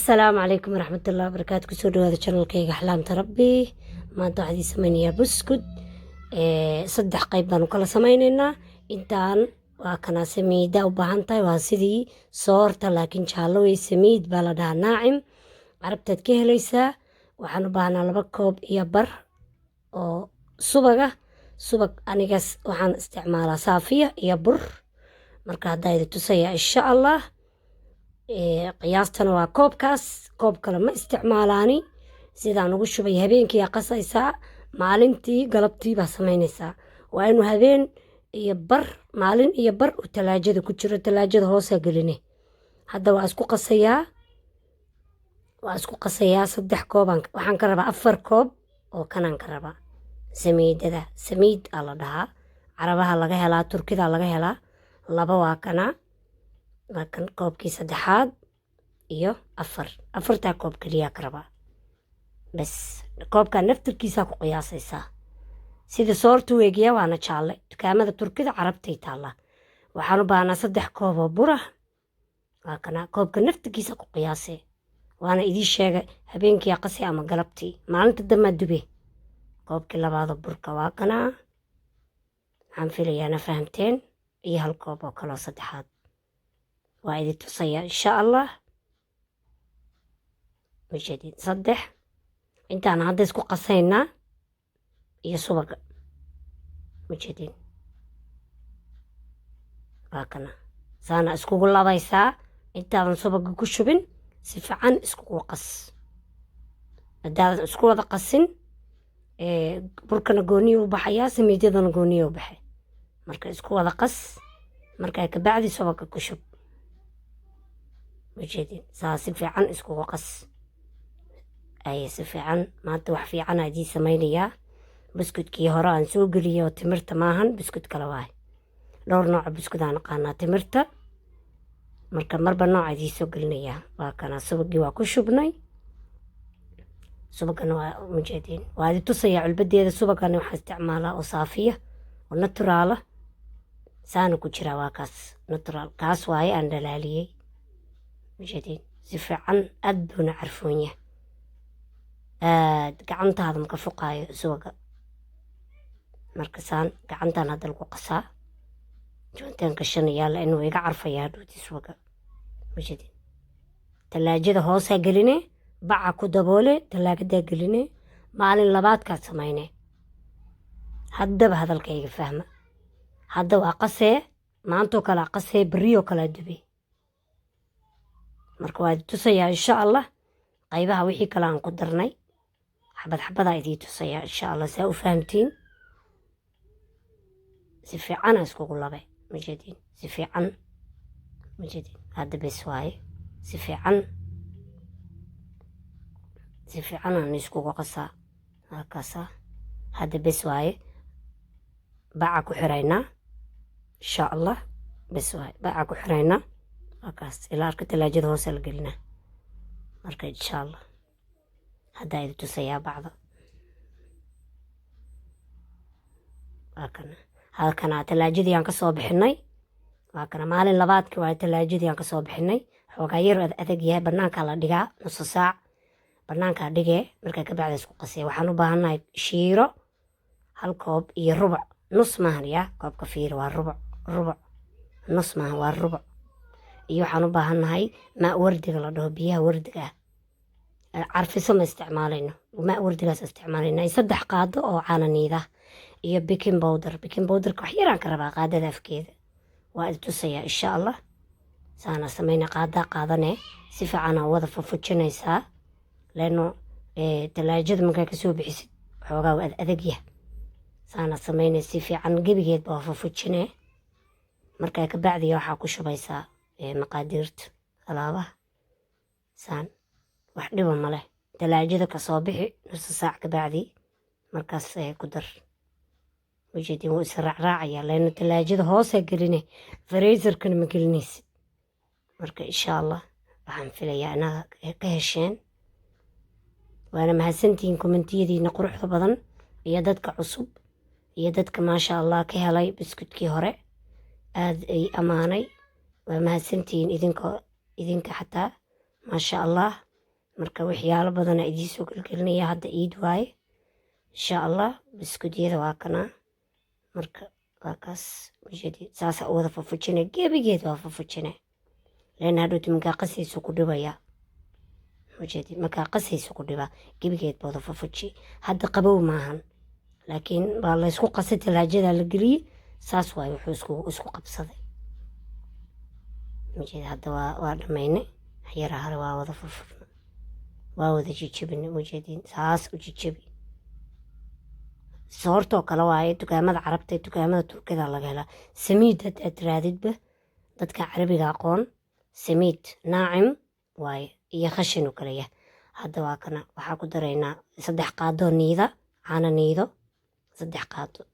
Asalaamu calaykum waraxmatullahi wabarakaatu. Kusoo dhawaada channelkayga Axlaamta Rabbi. Maanta waxaan idiin sameynayaa buskud. Saddex qayb baan u kala sameyneynaa. Intaan waa kanaa samiida u baahan tahay, waa sidii soorta laakiin jaallo wey. Samiid baa la dhahaa, naacim, carabtaad ka helaysaa. Waxaan u baahnaa 2 koob iyo bar oo subaga. Subag anigas waxaan isticmaalaa saafiya iyo bur. Marka haddaa idi tusaya, insha Allah. Qiyaastana waa koobkaas, koob kale ma isticmaalaani. Sidaan ugu shubay, habeenkii aa qasaysaa, maalintii galabtii baa samaynaysaa. Waa inuu habeen iyo bar, maalin iyo bar uu talaajada ku jiro, talaajada hoosaa geline. Hadda waa isku qasayaa, waa isku qasayaa. 3 koobaan waxaan ka rabaa, 4 koob oo kanaan ka rabaa samiidada. Samiid aa la dhahaa, carabaha laga helaa, Turkida laga helaa. Laba waa kanaa, waa kan koobkii saddexaad iyo afar. Afartaa koob keliyaa ka rabaa bas. Koobkaa naftirkiisaa ku qiyaasaysaa. Sida soortu weegiya, waana jaalle. Dukaamada Turkida, Carabtay taallaa. Waxaan u baahnaa 3 koob oo bura, waa kana. Koobka naftirkiisa ku qiyaasee, waana idii sheegay, habeenkii qasi ama galabtii, maalinta damaa dube. Koobkii labaadoo burka waa kanaa. Waxaan filayaa na fahamteen. Iyo hal koob oo kaloo saddexaad waa idi tusaya, insha Allah. Ujeedin, saddex intaan hadda isku qasaynaa iyo subaga. Ujeedin, waa kana. Saana iskugu labaysaa intaadan subaga ku shubin. Si fiican iskugu qas. Haddaadan isku wada qasin, burkana gooniya u baxayaa, samiidyadana gooniya u baxay. Marka isku wada qas, markaa kabacdi subaga ku shub. Ujeedin, saa si fiican iskugu qas. Ay si fiican. Maanta wax fiican aa idiin samaynayaa. Buskudkii hore aan soo geliyay oo timirta maahan, buskud kale waay. Dhowr nooca buskud aan aqaanaa timirta, marka marba nooca idiin soo gelinayaa. Waa kana, subagii waa ku shubnay. Subagana waa mujeediin, waa idi tusayaa culbadeeda. Subagana waxaa isticmaalaa oo saafiya oo natural ah, saana ku jiraa. Waa kaas natural, kaas waaye aan dhalaaliyey. Mujeediin, si fiican aad buuna carfoon yahay. Aad gacantaada maka fuqaayo subaga. Marka saan gacantaan hadda lagu qasaa, joontaan gashanayaa la inuu iga carfayaa hadhowti subaga. Mujeediin, talaajada hoosaa geline, baca ku daboole, talaagadaa geline, maalin labaadkaad samayne. Haddaba hadalkayga fahma. Hadda waa qasee, maantoo kalea qasee, beriyoo kalea dube. Marka waa tusayaa, insha Allah, qaybaha wixii kale aan ku darnay. Xabad xabadaa idii tusayaa, insha Allah, saa u fahamtiin. Si fiicana iskugu labe. Majeediin, si fiican. Majeediin, hadda bes waaye. Si fiican, si fiican aan iskugu qasaa halkaasa. Hadda bes waaye, baca ku xiraynaa, insha Allah. Bes waaye, baca ku xiraynaa halkaas ilaa arka talaajada hoose la gelinaa. Marka insha Allah haddaa idi tusayaa bacda. Waa kana, halkana talaajadii aan kasoo bixinay. Waa kana, maalin labaadki waa talaajadii aan kasoo bixinay. Xoogaa yar adag yahay, banaankaa la dhigaa nusu saac, banaankaa dhigee. Markaa kabacda isku qasee. Waxaan u baahannahay shiiro 1 koob iyo rubuc. Nus maahan yaa, koobka fiiri, waa rubuc, rubuc, nus maahan, waa rubuc. Iyo waxaan u baahannahay maa wardiga la dhaho, biyaha wardiga ah. Carfiso ma isticmaalayno, maa wardigaas isticmaalayna. Iyo 3 qaado oo caananiida iyo baking powder. Baking powderka wax yaraan ka rabaa, qaadada afkeeda. Waa idi tusayaa, insha Allah. Saana sameyna, qaadaa qaadane, si fiican aa wada fufujinaysaa, leano talaajada markaa kasoo bixisid xoogaa waa ad adag yah. Saana sameynay, si fiican gebigeedba waa fufujine. Markaa kabacdiya waxaa ku shubaysaa maqaadiirta alaabaha. Saan wax dhiba maleh. Talaajada kasoo bixi nusu saac kabacdi, markaas ku dar. Ujeedin, wuu israacraacaya, leana talaajada hoosaa geline, freezerkana ma gelinaysid. Marka insha Allah waxaan filayaa inaad ka hesheen, waana mahadsantihiin commentiyadiina quruxda badan, iyo dadka cusub iyo dadka maasha Allah ka helay buskudkii hore, aada ay ammaanay. Waa mahadsantihiin idinka, idinka xataa, maasha Allah. Marka waxyaalo badana idiin soo gelgelinaya. Hadda iid waaye, insha Allah. Biskuudyada waa kanaa. Marka waa kaas, ujeedid, saasa u wada fufujinay. Gebigeed waa fufujinay, leanna hadhowti markaa qasaysu ku dhibaya, ujeedid, markaa qasaysu ku dhibaa. Gebigeed ba wada fufuji. Hadda qabow maahan, laakiin waa laysku qasay, talaajada la geliyey. Saas waaye, wuxuu isku qabsaday, ujeed. Hadda waa dhamaynay, yara hore waa wada furfurna, waa wada jijibinay, ujeedin. Saas u jijibi, soortoo kale waaye. Dukaamada Carabta ee dukaamada Turkida laga helaa. Samiid haddaad tiraadidba, dadka Carabiga aqoon, samiid naacim waaye iyo khashin u kale yahay. Hadda waa kana, waxaa ku daraynaa 3 qaadoo niida, caano niido 3 qaado.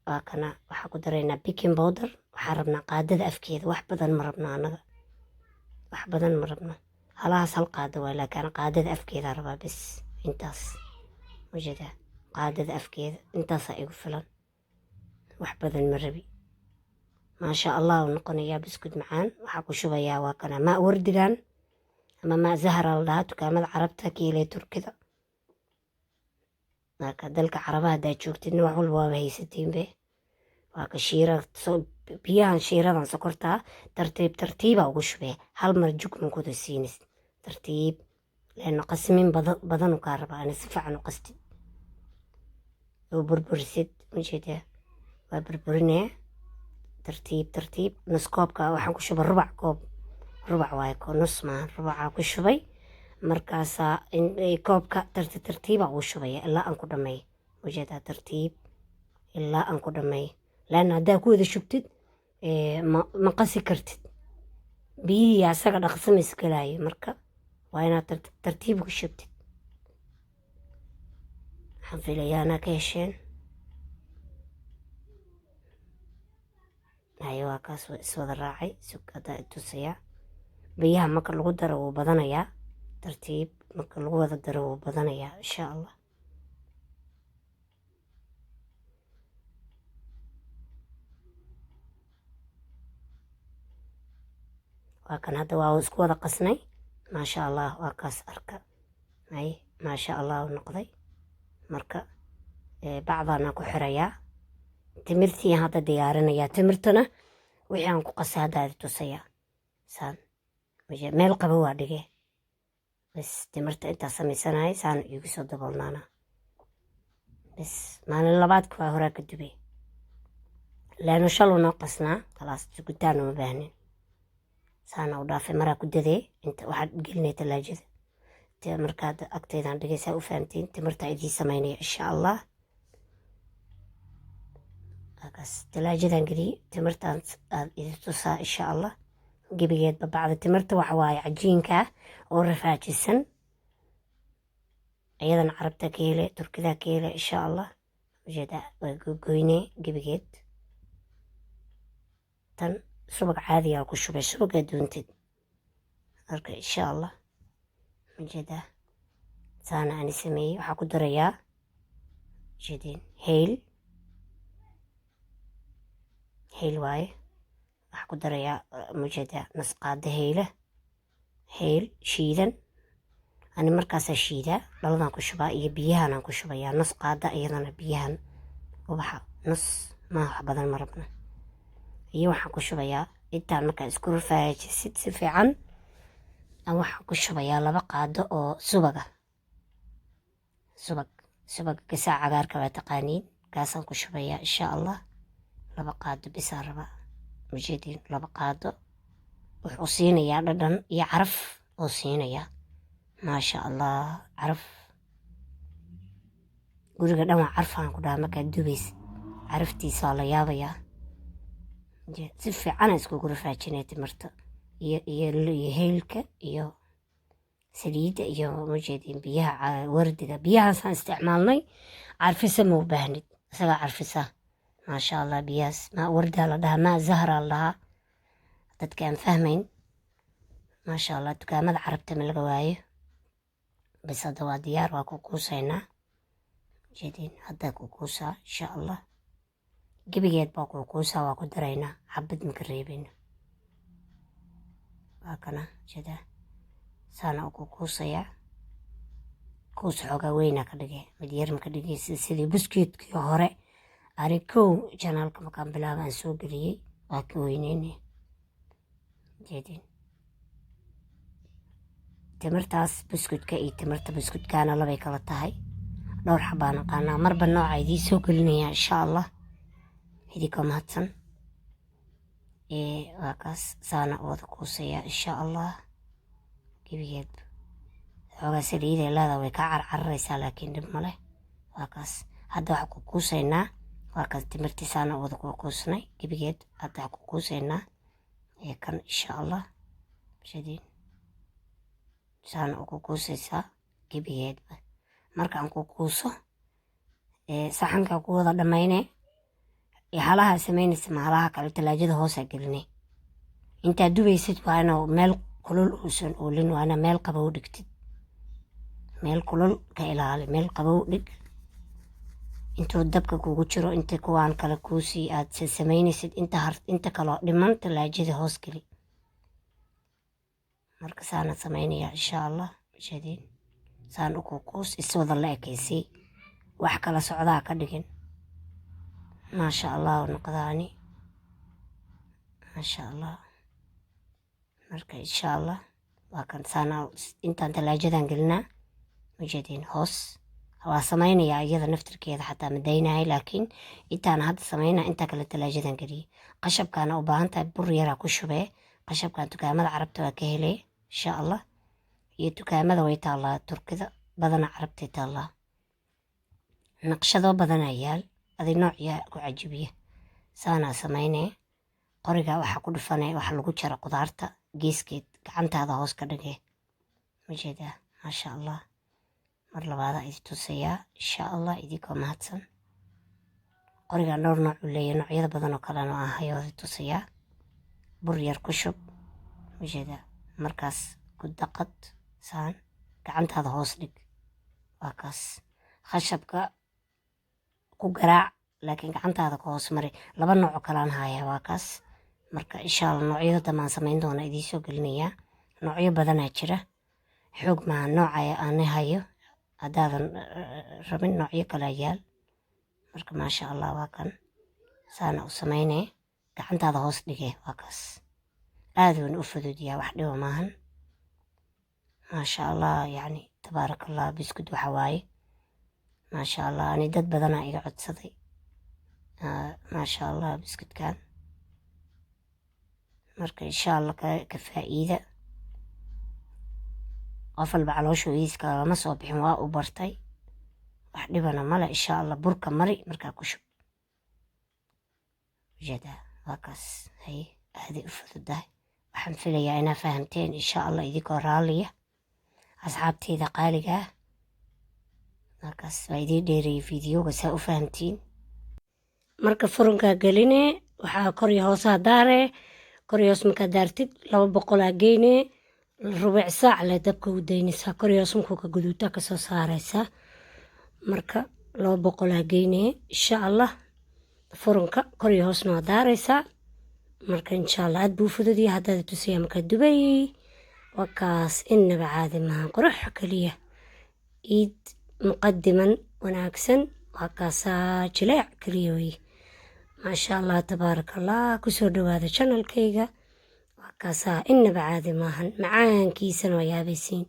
Waa kana, waxaa ku daraynaa baking powder. Waxaa rabnaa qaadada afkeeda, wax badan ma rabno annaga, wax badan ma rabno. Halahaas hal qaado waay, laakiin qaadada afkeeda rabaa bes intaas, ujeedaa. Qaadada afkeeda intaasaa igu filan, wax badan ma rabi. Maasha Allah uu noqonayaa biskud macaan. Waxaa ku shubayaa, waa kana, maa wardigan ama maa zahra la dhahaa. Dukaamada Carabta ka helay, Turkida. Marka dalka Carabaha haddaa joogtidna, wax walba waaba haysatiinbe. Waa ka shiira biyahan, shiiradan sokortaa tartiib tartiiba ugu shubee. Hal mar jug ma kuda siinis, tartiib, leanna qasmin badanu kaa rabaa ana si fiican u qastid oo burburisid, ujeedaa. Waa burburinaya tartiib tartiib. Nus koobka waxaan ku shubay, rubac koob, rubac waaye, nus maaha, rubacaa ku shubay. Markaasaa koobka tartiib tartiiba ugu shubaya ilaa aan ku dhameeyo, ujeedaa, tartiib ilaa aan ku dhameeyo. Leanna haddaa ku wada shubtid, ma qasi kartid, biyihii asaga dhaqsamis galaayo. Marka waa inaad tartiib tartiib ugu shubtid. Waxaan filayaa anaa ka hesheen. Haye, waa kaas, waa iswada raacay. Sug, haddaa itusayaa. Biyaha marka lagu daro wuu badanayaa, tartiib marka lagu wada daro wuu badanayaa, insha Allah. Waa kan, hadda waa isku wada qasnay. Maasha Allah, waa kaas, arka. Hay, maasha Allah uu noqday. Marka bacdaana ku xirayaa. Timirtii hadda diyaarinayaa. Timirtana wixii aan ku qasay hadda adi tusayaa. Saan meel qabo waa dhige bas. Timirta intaa samaysanaya saan iigu soo daboolnaana bas. Maalin labaadka waa horaa ka dubay, laano shalu noo qasnaa. Khalaas, sugitaan uma baahnin, saana u dhaafay. Maraa ku dadee inta waxaad gelinay talaajada. Markaad agteydaan dhigaysaa u fahamtiin. Timirta idiin samaynaya, insha Allah. Kaas talaajadan geliyey, timirtaan aad idin tusaa, insha Allah. Gebigeedba bacda timirta waxa waaye cajiinka oo rafaajisan. Iyadana Carabta ka hele, Turkida ka hele, insha Allah. Ujeeda, waa gogoyne gebigeed. Tan subag caadigaa ku shubay, subagaa doontid. Marka insha Allah, ujeeda, saana ani sameeyey. Waxaa ku darayaa, ujeedeen, hayl, hayl waaye. Waxaa ku darayaa, mujeeda, nus qaado hayla, hayl shiidan. Ani markaasaa shiidaa, dhaladan ku shubaa iyo biyahanaan ku shubayaa. Nus qaada iyadana biyahan ubaxa, nus maa, wax badan ma rabna. Iyo waxaan ku shubayaa intaan markaa isku rafaajisid si fiican, waxaan ku shubayaa 2 qaado oo subaga, subag, subaga gasaa cagaarka waa taqaaniin. Kaasaan ku shubayaa, insha Allah. 2 qaado bisaa rabaa, ujeediin. 2 qaado wuxuu siinayaa dhadhan iyo caraf oo siinayaa, maasha Allah. Caraf guriga dhan waa carfaan ku dhaha. Markaad dubaysid caraftiisa waa la yaabayaa. Si fiicana iskugu rafaajinaya timirta iyo heylka iyo saliidda iyo, ujeediin, biyaha wardiga. Biyahaasaan isticmaalnay. Carfisa ma u baahnid, isagaa carfisa, maasha Allah. Biyahaas maa wardaa la dhahaa, maa zahraa la dhahaa, dadka aan fahmayn. Maasha Allah, dukaamada Carabta ma laga waayo. Bas, hadda waa diyaar, waa ku kuusaynaa, ujeediin. Haddaa ku kuusaa, insha Allah. Gebigeed baa ku kuusaa, waa ku daraynaa, xabad maka reebayna. Waa kana, jeedaa. Saana u kukuusayaa. Kuus xoogaa weynaa ka dhigay, mid yar ma ka dhigay, sidii buskeedkii hore ani kow channelka markaan bilaaba aan soo geliyey. Waa ka weyneyne jeedin timirtaas buskudka iyo timirta buskudkaana labay kala tahay. Dhowr xabaan aqaanaa, marba nooca idiin soo gelinaya, insha Allah, idinkoo mahadsan. Waa kaas, saana u wada kuusayaa, insha Allah. Gebigeed xoogaa saliiday leedaa, way kaa carcararaysaa, laakiin dhib male. Waa kaas, hadda waxaa ku kuusaynaa, waa kaas timirtii, saana u wada kuusnay gebigeed. Hadda waxaa ku kuusaynaa kan, insha Allah. Shadiin saana u ku kuusaysaa gebigeedba. Markaan ku kuuso, saxanka ku wada dhammayne. Halaha samaynaysa ma halaha kale talaajada hoosaa gelinay. Intaad dubaysid waa inuu meel kulul uusan oolin, waa inaa meel qabow dhigtid. Meel kulul ka ilaali, meel qabow dhig intuu dabka kugu jiro. Inta kuwaan kale kuusii aad samaynaysid, inta har inta kaloo dhiman talaajada hoos geli. Marka saana samaynaya, insha Allah. Shadiin saan u kukuus, iswada la ekaysay, wax kala socdaa ka dhigin. Maasha Allah noqdaani, maasha Allah. Marka insha Allah waa kan, saana intaan talaajadan gelinaa ujeedin. Hoos waa samaynayaa iyada naftirkeeda, xataa ma daynahay, laakiin intaan hadda samaynaa, intaa kale talaajadan geliyay. Qashabkaana u baahan tahay, bur yaraa ku shubee. Qashabkan dukaamada Carabta waa ka helay, insha Allah, iyo dukaamada way taallaa Turkida badana, Carabtay taallaa. Naqshado badanaa yaal, adi noocyaa ku cajibiya saanaa samaynee. Qoriga waxaa ku dhufanay waxa lagu jara qudaarta geeskeed, gacantaada hoos ka dhigee. Majeedaa? Maasha Allah. Mar labaada idi tusayaa, insha Allah, idinkoo mahadsan. Qorigan dhowr nooc uu leeyahay, noocyada badan oo kalena aan hayo idi tusayaa. Bur yar ku shub, majeedaa? Markaas ku daqad saan, gacantaada hoos dhig. Waa kaas, khashabka ku garaac, laakiin gacantaada ka hoos mari. Laba nooc oo kalaan hayaa, waa kaas. Marka insha Allah noocyada dambe aan samayn doona idiin soo gelinayaa. Noocyo badanaa jira, xoog maaha nooca aani hayo. Haddaadan rabin, noocyo kalaa yaal. Marka maasha Allah, waa kan, saana u samaynee, gacantaada hoos dhigee. Waa kaas, aaduuna u fududyaa, wax dhiba maahan. Maasha Allah, yacni tabaaraka Allah. Biskud waxa waaye, maasha Allah, ani dad badanaa iga codsaday, maasha Allah, biskudkan. Marka insha Allah ka faa'iida. Qof walba caloosha iiska lama soo bixin, waa u bartay, wax dhibana male, insha Allah. Burka mari, markaa ku shub, ujeedaa? Waa kaas. Haye, aaday u fududahay. Waxaan filayaa inaa fahamteen, insha Allah, idinkoo raalliya, asxaabteyda qaaliga ah. Markaas waa idiin dheereeyey videoga saa u fahamtiin. Marka furunkaa geline, waxaa kor iyo hoosaa daare. Kor iyo hoos markaa daartid, 200-aa geyne, rubuc saac leh dabka u daynaysaa. Kor iyo hoos markuu ka guduutaa, kasoo saaraysaa. Marka 200-aa geyne, insha Allah, furunka kor iyo hoosna waa daaraysaa. Marka insha Allah aad buu fududyahay, haddaad tusaya. Markaa dubay, waa kaas, innaba caadi maaha, qurux kaliya. Iid muqadiman wanaagsan. Waa kaasaa, jileec kaliya wey. Maasha Allah, tabaaraka Allah. Kusoo dhawaada channelkayga. Waa kaasaa, innaba caadi maahan, macaankiisana waa yaabaysiin.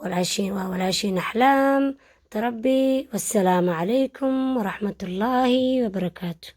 Walaashiin waa walaashiin Axlaam Tarabi. Wassalaamu calaykum waraxmatullaahi wabarakaatu.